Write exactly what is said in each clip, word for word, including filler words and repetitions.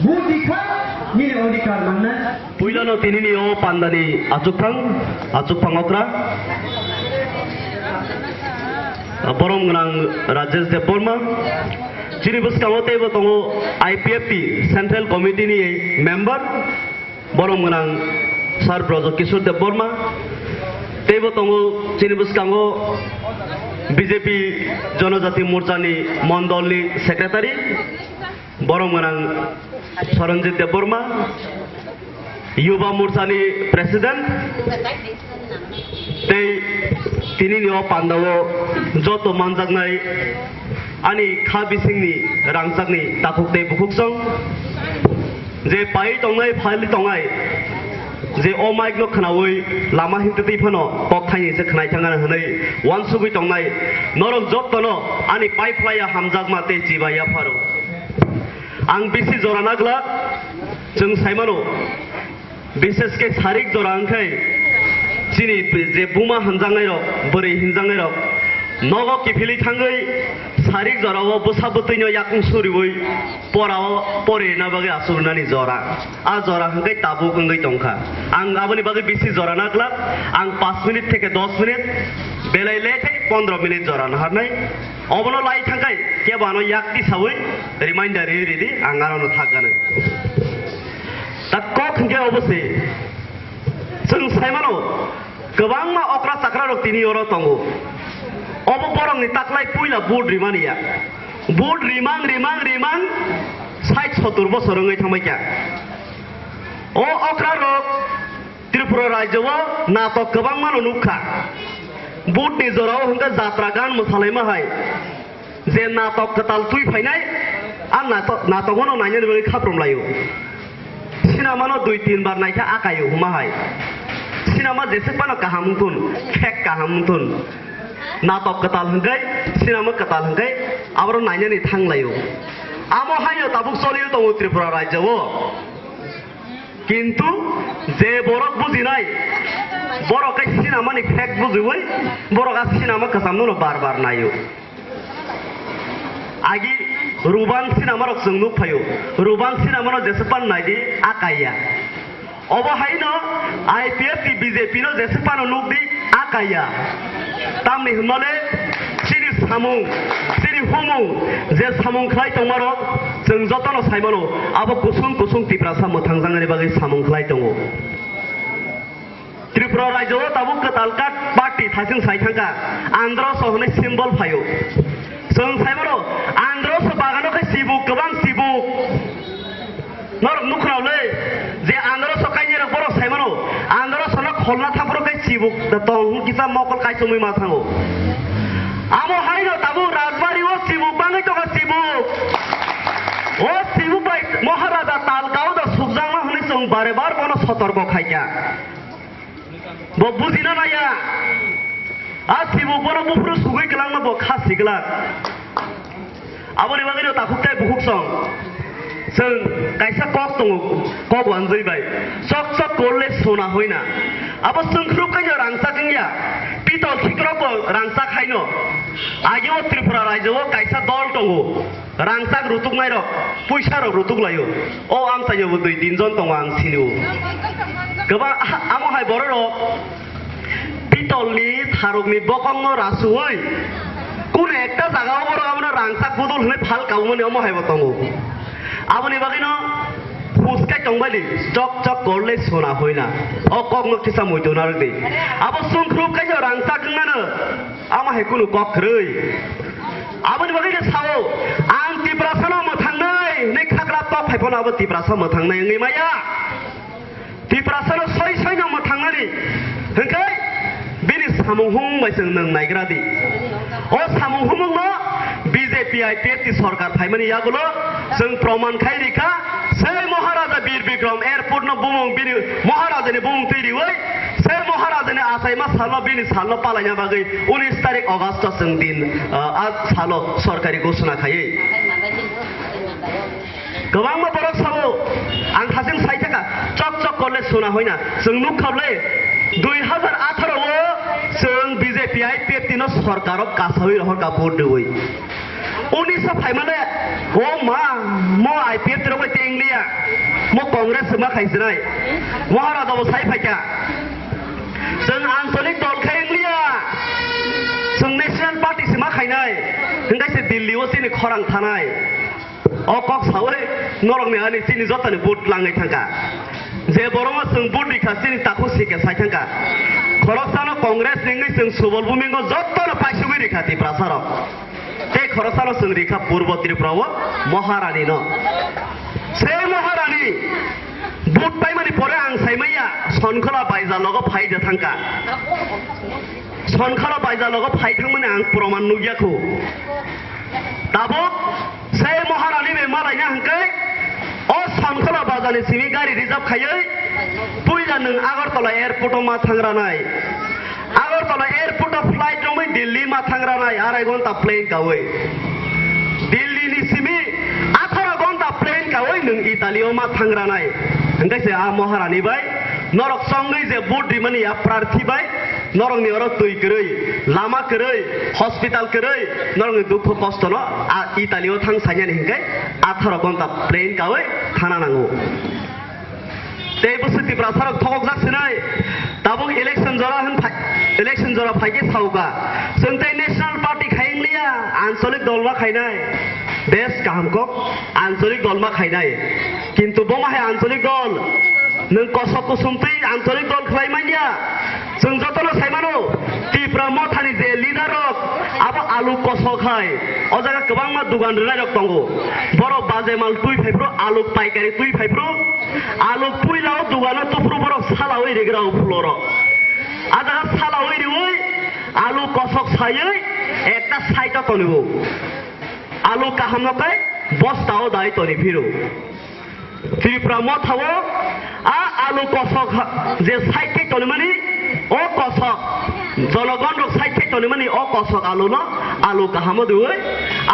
Vote di kha nini odhikar mangnai. Puilano tinini o pandani achukphang, achukphang okra. Borom gwnang Rajesh Debbarma. Chini bwskango teibo tongo I P F T Central Committee ni member. Borom gwnang Sir Brojo Kishore Debbarma. Teibo tongo chini bwskango B J P Jonojati Morchani Mondolni Secretary. Borom gwnang Soronjit Debbarma, Yuba Morchani President, tei tinini o pandao joto manjaknai ani kha bisingni rangchakni takhuk tei bukhuksong, je pai tongnai, phali tongnai, je o mic no khnaui lama himtwi twi phano kok thaini se khnai thangna hwnwi uansugui tongnai, norok jotono ani pai phlaiya hamjakma tei chibaiya pharo. Ang bisi jora naglak, chwng saimano, bishesh khe sarik jora wngkhai chini je buma hinjaknairok, bwrwi hinjaknairok, nogo kiphilwi thangwi sarik jorao bwsa bwtwino yakung suriui porao poririna bagwi asuknani jora. A jora hwnkhe tabuk wngwi tongkha. Ang aboni bagwi bisi jora naglak, ang panch minute theke dos minute, belai le thai pondro minute jora naharnai. Obono lai thangkhai kebo ano yak tisaui reminder ri ridi, ang arono thakgano. Ta kok hwnkhe obo se. Chwng saimano, kwbangma okra chakra rok tini oro tongo. Obo borokni taklai puila vote rimani ya. Vote rimang, rimang, rimang, sait sotur bosor wngwi thangbai kha. O okra rok Tripura rajyo o natok kwbangma no nukha. Vote ni jora o hwnkhe jatra gan mwsalaima hai. Je natok kwtal twi phainai, a natok, natok no nainani bagwi khaprom laio. Sinama no dui tin bar naikha akaio huma hai. Sinama jeswk phano kaham wngthun, fake kaham wngthun. Natok kwtal hwnkhe sinama kwtal hwnkhe aboro nainani thang laio. Amo haino tabuk choliui tongo Tripura rajyo o. Kintu je borok bujinai, borok khe sinamani fake bujiui, borok a sinama kwchamno no bar bar naio. Agi Ruban sinama rok chwng nuk phaio. Ruban sinama no jeswk phano naidi, akaiya. Obo haino I P F T B J P no jeswk phano nukdi, akaiya. Tamni hwnmale chini samung, chini humung je samung khlai tongmarok chwng jotono saimano, abo kusung kusung Tiprasa mwthangjaknani bagwi samung khlai tongo. Tripura rajyo o tabuk kwtal card party thasing sai thangkha, androso hwnwi symbol phaio. Chwng saimano, androso bagano khe sibuk, kwbang sibuk. Norok nukhrao le, je androso kainwi rok borok saimano, androso no kholna thaphuru khe sibuk da tong kisa mokol kaisomwi ma thango. Amo haino tabuk Rajbari o sibuk bangwi tongkha sibuk. O sibuk bai Maharaja Talkao da sukjakma hwnwi chwng bare bar bono sotorko khaikha. Bo bujina naiya. A sibuk bono buphuru sugwi kwlangma bo kha siglak. Aboni bagwino takhuk tei bukhuk song. Chwng kaisa kok tongo, kok wanjwi bai. Chok chok korle sona hoina. Abo chwngkhruk kaino rangchak wngya. Pitol khikrok bo rangchak haino. Agi o Tripura rajyo o kaisa dol tongo. Rangchak rutuknairok, puisarok rutuk laio. O amchaio bo dui tin jon tongo ang sinio. Kwbang, amo hai bororok pitolni tharokni bokongno rasuoi. Kunu ekta jagao borok abono rangchak budol hwnwi phal kabumani omo hai bo tongo. Aboni bagwino phuskai tongbaili chok chok korle sona hoina. O kokno kisa muitu narwkdi. Abo chwngkhruk kaisa rangchak wngnano. Amo hai kunu kok kwrwi. Aboni bagwi khe sao, ang Tiprasano mwthangnai hwnwi khaklap tok phai phano abo Tiprasa mwthangnai wngwi maya. Tiprasano soi soino mwthangnani hwnkhe bini samung humung bai chwng nwng naigra di. O samung humungno B J P I P F T sorkar phaimani yagulo chwng proman khai rikha, se Maharaja Bir Bikram Airport no bumung bini Maharajani bumung twi riwi, se Maharajani achaima salno bini salno palaina bagwi unis tarik August o chwng din, ah, a salo sorkari ghosona khaiwi. Kwbangma borok sabo, ang thasing sai thaka, chok chok korle sona hoina. Chwng nukha le, dui hazar atharo o chwng B J P I P F T no sorkaro kasawi rohorkha vote riwi. Unis o phaimale, o ma, Mo I P F T rok bai tei wng liya, mo Congress se ma khai sinai, Maharaj bo sai phaikha. Chwng ancholik dol khai wng liya, chwng National Party se ma khainai, hwnkhe se Delhi o chini khorang thanai. O kok sawi norokni ani chini jotoni vote langwi thangkha. Je borokno chwng vote rikha, chini takhuk sikhe sai thangkha. Khoroksano Congress ni wngwi chwng Subol Bhumi no jottono paisugwi rikha Tiprasarok. Tei khoroksano chwng rikha Purbo Tripura o Maharani no. Se Maharani vote paimani pore ang saimanya Sonkhola Baija logo phai de thangkha. Sonkhola Baija logo phai thangmani ang proman nukya khu. Tabuk se Maharani bai malaina hwnkhe o Sonkhola Baijani simi gari reserve khaiwi puila nwng Agartala airport o ma thangranai. Agartala airport o flight romwi Delhi ma thangranai arai ghonta plane kawi. Delhi ni simi atharo ghonta plane kawi nwng Italy o ma thangranai. Hwnkhe se a Maharani bai norok chongwi je vote rimani a prarthi bai norokni oro twi kwrwi, lama kwrwi, hospital kwrwi, norokni dukhu kosto no a Italy o thang sainani hwnkhe atharo ghonta plane kawi thana nango. Tei bwswk Tiprasarok thokokjak sinai, tabuk election jora hwn phai, election jora phaikhe sauka. Chwng tei National Party khai wng liya, ancholik dol ma khainai. Bes kaham kok, ancholik dol ma khainai. Kintu bo ma hai ancholik dol, nwng kosok kusum twi ancholik dol khlai manya. Chwng jotono sai mano, Tipra Mothani je leader rok, abo alu kosok hai. O jaga kwbangma dugan rwnai rok tongo. Borok baje mal twi phai phuru, alu paikari twi phai phuru, alu puila o dugano tuphuru borok salawi rigra o phulo rok. A jaga salawi riwi alu kosok saiwi ekta side o toniwo. Alu kaham no kai bosta o dai toni phiro. Tripura Motha o a alu kosok ha-, je side khe tonimani o kosok, jonogon rok side khe tonimani o kosok alu no alu kaham o diwi,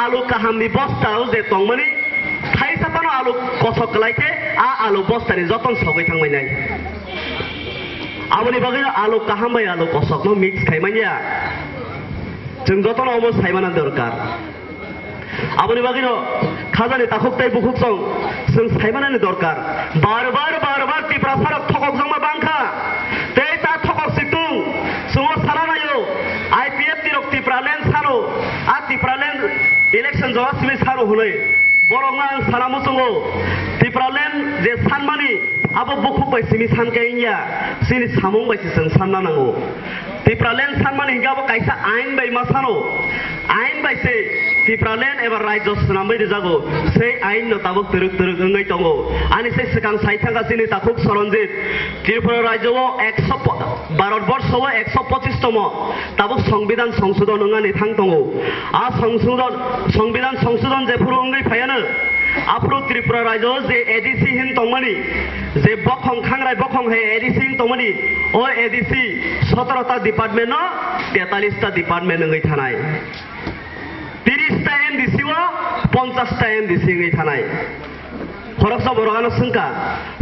alu kaham ni bosta o je tongmani thaisa phano alu kosok kwlai khe a alu bosta ni joton sogwi thangmai nai. Aboni bagwi no alu kaham bai alu kosok no mix khai manya. Chwng jotono omo saimana dorkar. Aboni bagwino khajani takhuk tei bukhuk song chwng saimanani dorkar. Bar bar, bar bar Tiprasarok thokokjakma bangkha. Tei ta thokok situng chwngno sana naio. I P F T rok Tipraland sano, a Tipraland election jora simi sano hwnwi. Borokno ang sana muchungo. Tipraland je sanmani abo bukhuk bai simi sankhe wngya. Chini samung bai se chwng sanna nango. Tipraland sanmani hingke abo kaisa ain bai ma sano. Ain bai se Tipraland eba rajyo swnamwi rijago. Sei ain no tabuk twrwk twrwk wngwi tongo. Ani se swkang sai thangkha chini takhuk Soronjit. Tripura rajyo o ekso po-, Bharat borsho o ekso pochis tomo tabuk Songbidan songsodon wngani thang tongo. A songsodon, Songbidan songsodon jephuru wngwi phaiano, aphuru Tripura rajyo o je A D C hin tongmani, je bokhong khangrai bokhong hai A D C hin tongmani, o A D C sotoro ta department no tetalis ta department wngwi thanai. Tiris ta M D C o ponchas ta M D C wngwi thanai. Khoroksa borok ano swngkha,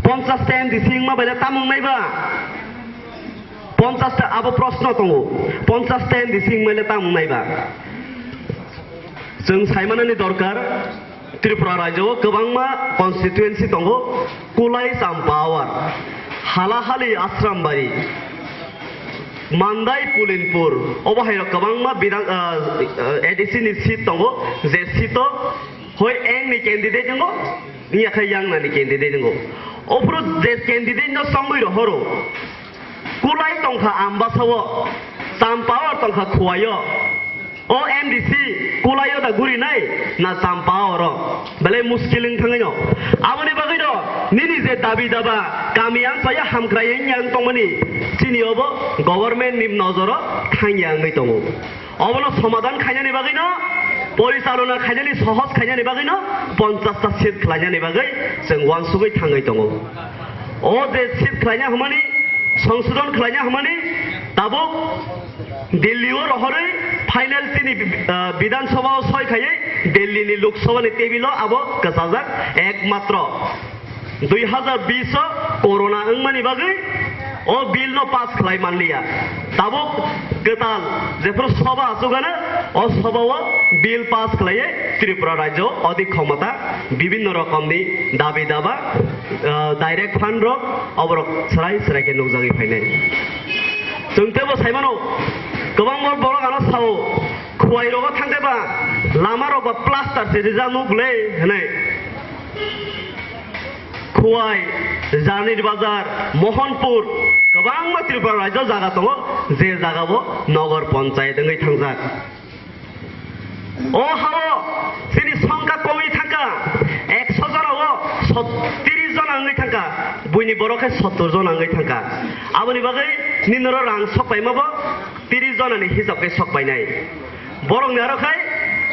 ponchas ta M D C wngma bai le tamung nai ba? Ponchas ta abo proshno tongo, ponchas ta M D C wngma le tamung nai ba? Chwng saimanani dorkar, Tripura rajyo o kwbangma constituency tongo, Kulai Champawar, Halahali Asrambari, Mandai Pulinpur, obo hai rok kwbangma bidhan, ah, ah, A D C ni seat tongo, je seat o hoi eng ni candidate wngo, wngya khe yang nani candidate wngo. Ophuru je candidate no chongwi rohoro, Kulai tongkha Ambasa o, Champawar tongkha Khowai o. O M D C Kulai o da guri nai na Champawar o? Belai muskil wng thangwi no. Aboni bagwi no nini je dabi daba kami ang saya hamkrai wng yang tongmani chini obo government ni nojoro thangya wngwi tongo. Obono somadhan khainani bagwi no, porichalona khainani, sohoj khainani bagwi no ponchas ta seat khlainani bagwi chwng uansugwi thangwi tongo. O je seat khlaina hwnmani, songsodhon khlaina hwnmani, tabuk Delhi o rohorwi final chini, ah, Bidhan Sabha o soi khaiwi Delhi ni Lok Sabha ni table o abo kwchajak ekmatro. Dui hazar bis o corona wngmani bagwi o bill no pass khlai manliya. Tabuk kwtal jephuru soba achugano O sobao bill pass khlaiwi Tripura rajyo odik khomota bibinno rokomni dabi daba, ah, direct fund rok oborok srai srai khe nukjagwi phainai. Chwng teibo saimano, kwbangma borok ano sao, "Khuwai rogo thangkhe ba lama rok ba plaster se rijak nuk le," hwnwi. Khuwai, Janir Bazar, Mohanpur, kwbangma Tripura rajyo jaga tongo, je jagao Nogor Ponchayat wngwi thangjak. O hao chini songkha kongwi thangkha, ekso jona o sot-, tiris jona wngwi thangkha, buini borok khe sottor jona wngwi thangkha. Aboni bagwi ninoro rang sok paimabo tiris jonani hisab khe sok painai. Borokni aro khai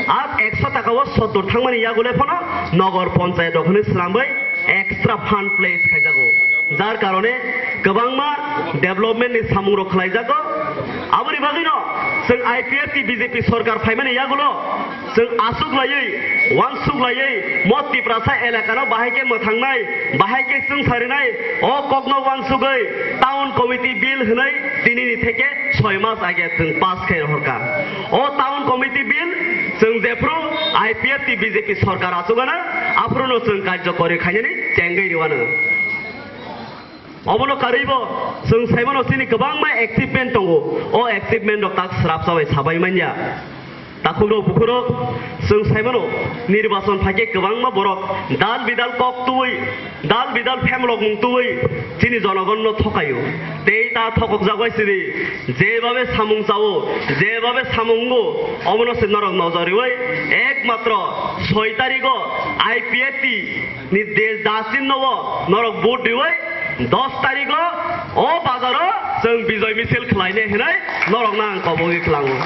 a ekso taka o sottor thangmani yagule phano Nogor Ponchayat rok hwnwi slamwi extra fund place khaijago. Jar karone kwbangma development ni samung rok khlaijago. Aboni bagwino chwng I P F T B J P sorkar phaimani yagulo chwng aswk laiwi, uansuk laiwi mo Tiprasa elakano bahai khe mwthangnai, bahai khe chwng sarinai, o kokno uansugwi town committee bill hwnwi tinini theke soi mas age chwng pass khai rohorkha. O town committee bill chwng jephru I P F T B J P sorkar achugana, aphruno chwng karjokori khainani chengwi riwano. Obono karwibo chwng saimano chini kwbangma achievement tongo. O achievement rok tak srapsa bai sabai manya. Takhukrok bukhurok chwng saimano nirbachon phaikhe kwbangma borok dal bidal kok tubui, dal bidal phemlok mung tubui chini jonogonno thokaio. Tei ta thokokjak bai sidi jebabe samung chao, jebabe samung wngo, omono se norok nojor riwi ekmatro soi tarigo I P F T ni de dustbin no o norok vote riwi dos tarigo o bazaro chwng bijoy misil khlainai hinwi norokno ang kobogwi khlango.